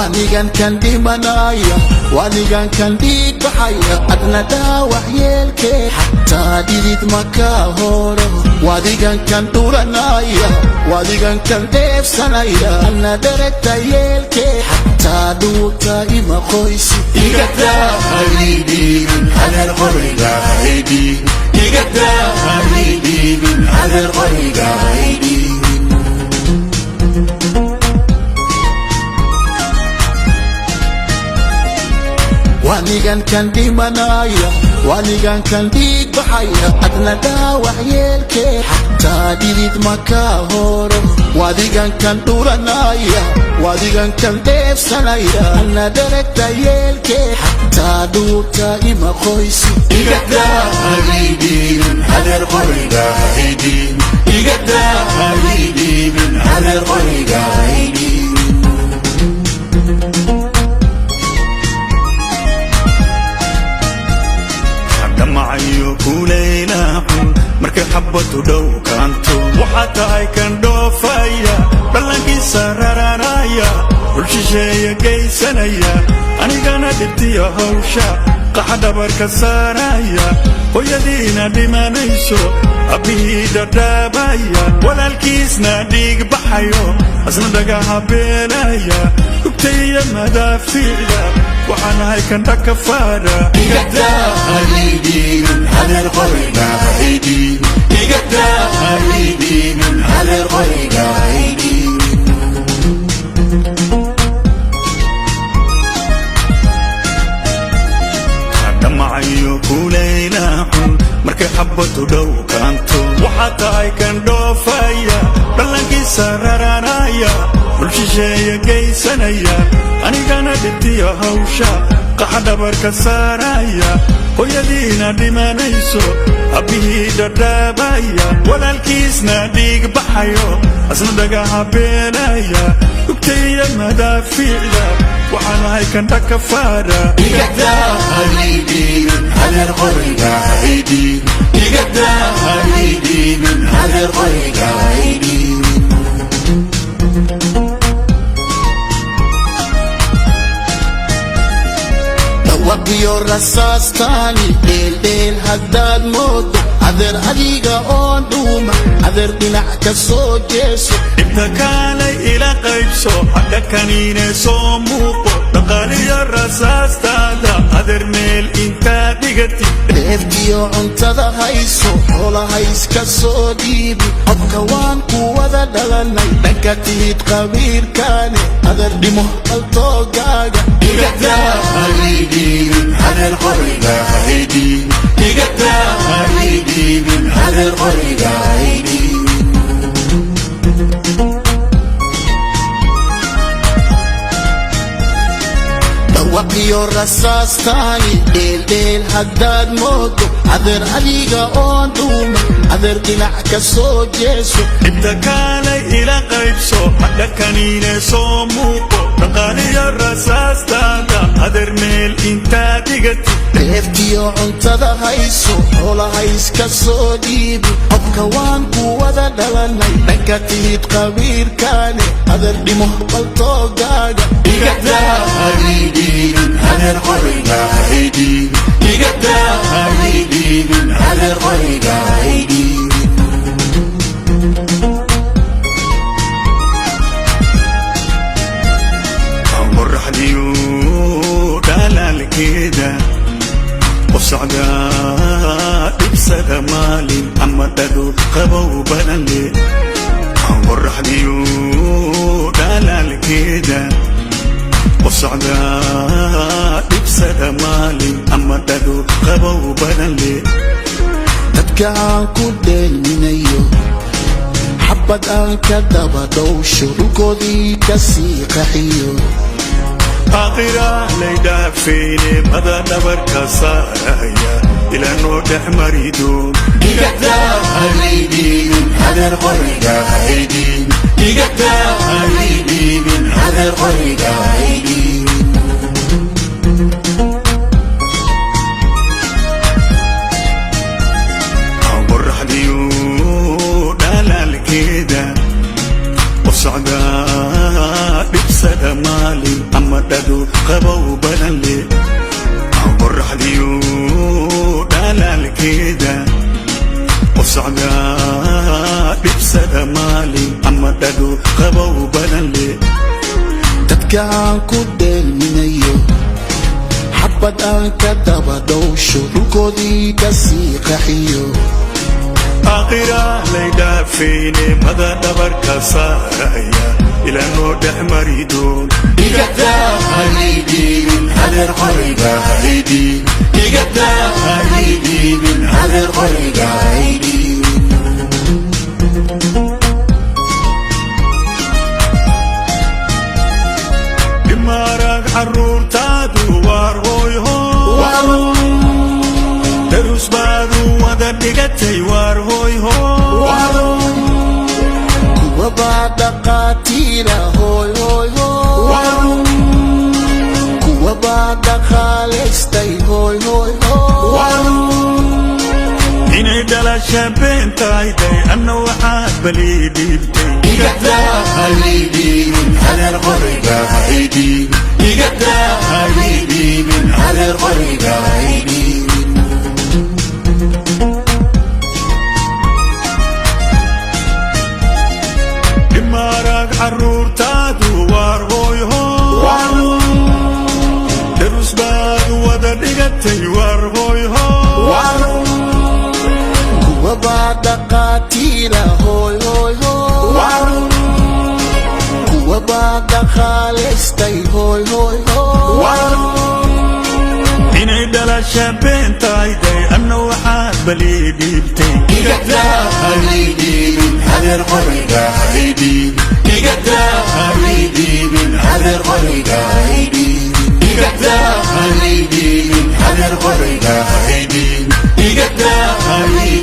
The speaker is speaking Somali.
Wanigan kan dhimanaya, wanigan kan dhiig baxaya, adna dhaawac yeelkee, xataa dhidid ma kaa horo. Wadigan kan dhuranaya, wadigan kan dheefsanaya, adna dheragta yeelkee, xataa dhuuta ima qoysi. Igadaa haydhiibin adeer, qoriga haydhiibin. Igadaa haydhiibin adeer, qoriga haydhiibin. Wanigan kan dhimanaya, wanigan kan dhiig baxaya, adna dhaawac yeelkee, xataa dhidid ma kaa horo. Wadigan kan dhuranaya, wadigan kan dheefsanaya, adna dheragta yeelkee, xataa dhuuta ima qoysi. Igadaa haydhiibin adeer, qoriga haydhiibin. Igadaa haydhiibin adeer, qoriga haydhiibin. Dhamacayo kulaylaxun markay xabadu dhow kaanto, waxaa tahay kan dhoofaya, dhalankiisa rararaya, dhul shisheeya geysanaya, anigana dhibtiyo hawsha qaxa dhabarka saaraya, hooyadiina dhimanayso, abbihii dhadhaabaya, walaalkiisna dhiig baxayo, asna dhagaha beelaya, hugtaiyo madaafiicda, waxaan ahay kan dhakafaara. Igadaa haydhiibin adeer, qoriga haydhiibin. Igadaa haydhiibin adeer, qoriga haydhiibin. Dhamacayo kulaylaxun markay xabadu dhow kaanto, waxaa tahay kan dhoofaya, dhalankiisa rararaya, dhul shisheeya geysanaya, anigana dhibtiyo hawsha qaxa dhabarka saaraya, hooyadiina dhimanayso, abbihii dhadhaabaya, walaalkiisna dhiig baxayo, asna dhagaha beelaya, hugtaiyo madaafiicda, waxaan ahay kan dhakafaara. Igadaa haydhiibin adeer, qoriga haydhiibin. Igadaa haydhiibin adeer, qoriga haydhiibin. Dhawaqiyo rasaastaani dheeldheel haddaad moodo, adeer adiga oon dhuuma, adeer dhinac ka soo jeeso. Dhibta kaalay ila qaybso, hadha kaniine soo muuqo, dhaqaaliyo rasaastaada adeer meel intaa dhigatid. Dheeftiyo cuntada hayso, xoolaha iska soo dhiibi, qofka waan ku wada dhalanay, dhanka tihid qabiilkaane, adeer dhimo qaltoogaaga. Igadaa haydhiibin adeer, qoriga haydhiibin. Igadaa haydhiibin adeer, qoriga haydhiibin. Dhawaqiyo rasaastaani dheeldheel haddaad moodo, adeer adiga oon dhuuma, adeer dhinac ka soo jeeso. Dhibta kaalay ila qaybso, hadha kaniine soo muuqo, dhaqaaliyo rasaastaada adeer meel intaa dhigatid. Dheeftiyo cuntada hayso, xoolaha iska soo dhiibi, qofka waan ku wada dhalanay, dhanka tihid qabiilkaane, adeer dhimo qaltoogaaga. Igadaa haydhiibin adeer, qoriga haydhiibin. Igadaa haydhiibin adeer, qoriga haydhiibin. Qoraxdiyo dhalaalkeeda qof socdaa dhibsada maalin ama dhado qabow badan leh. Qoraxdiyo dhalaalkeeda qof socdaa dhibsada maalin ama dhado qabow badan leh. Dadka aan ku dheelminayo, xabad aan ka daba dhowsho, dhulkoodii ka sii qaxiyo. Aakhira laydhaafayne mada dhabarka saaraya ilaa noo dhex marido. Igadaa haydhiibin adeer, qoriga haydhiibin. Igadaa haydhiibin adeer, qoriga haydhiibin. Qoraxdiyo dhalaalkeeda qof socdaa dhibsada Maalin ama dhado qabow badan leh, qoraxdiyo dhalaalkeeda. Qof socdaa dhibsada maalin ama dhado qabow badan leh. Dadka aan ku dheelminayo, xabad aan ka daba dhowsho, dhulkoodii ka sii qaxiyo. Aakhira lay dhaafayne, mada dhabarka saaraya ilaa noo dhex mari doon. Igadaa haydhiibin adeer, qoriga haydhiibin. Igadaa haydhiibin adeer, qoriga haydhiibin. Dhimaarag carruurtaadu waar hooyho, darus baadu wada dhigatay, waar hooyho. Kuwa baa dhaqaatiira, hooy hooy hooy. Kuwa baa dhaqaalaystay, hooy hooy hooy. Inay dhalasha beentayday, anna waxaad balii dhiibtay. Igadaa haydhiibin adeer, qoriga haydhiibin. Igadaa haydhiibin adeer, qoriga haydhiibin. Dhimaarag carruurtaadu waar hooyho, darus baad wada dhigatay, waar hooyho. Kuwa baa dhaqaatiira, hooy hooy hooy. Kuwa baa dhaqaalaystay, hooy hooy hooy. Inay dhalasha beentayday, anna waxaad balii dhiibtay. Igadaa haydhiibin adeer, qoriga haydhiibin. Igadaa haydhiibin adeer, qoriga haydhiibin. Igadaa haydhiibin adeer, qoriga haydhiibin. Igadaa haydhiibin.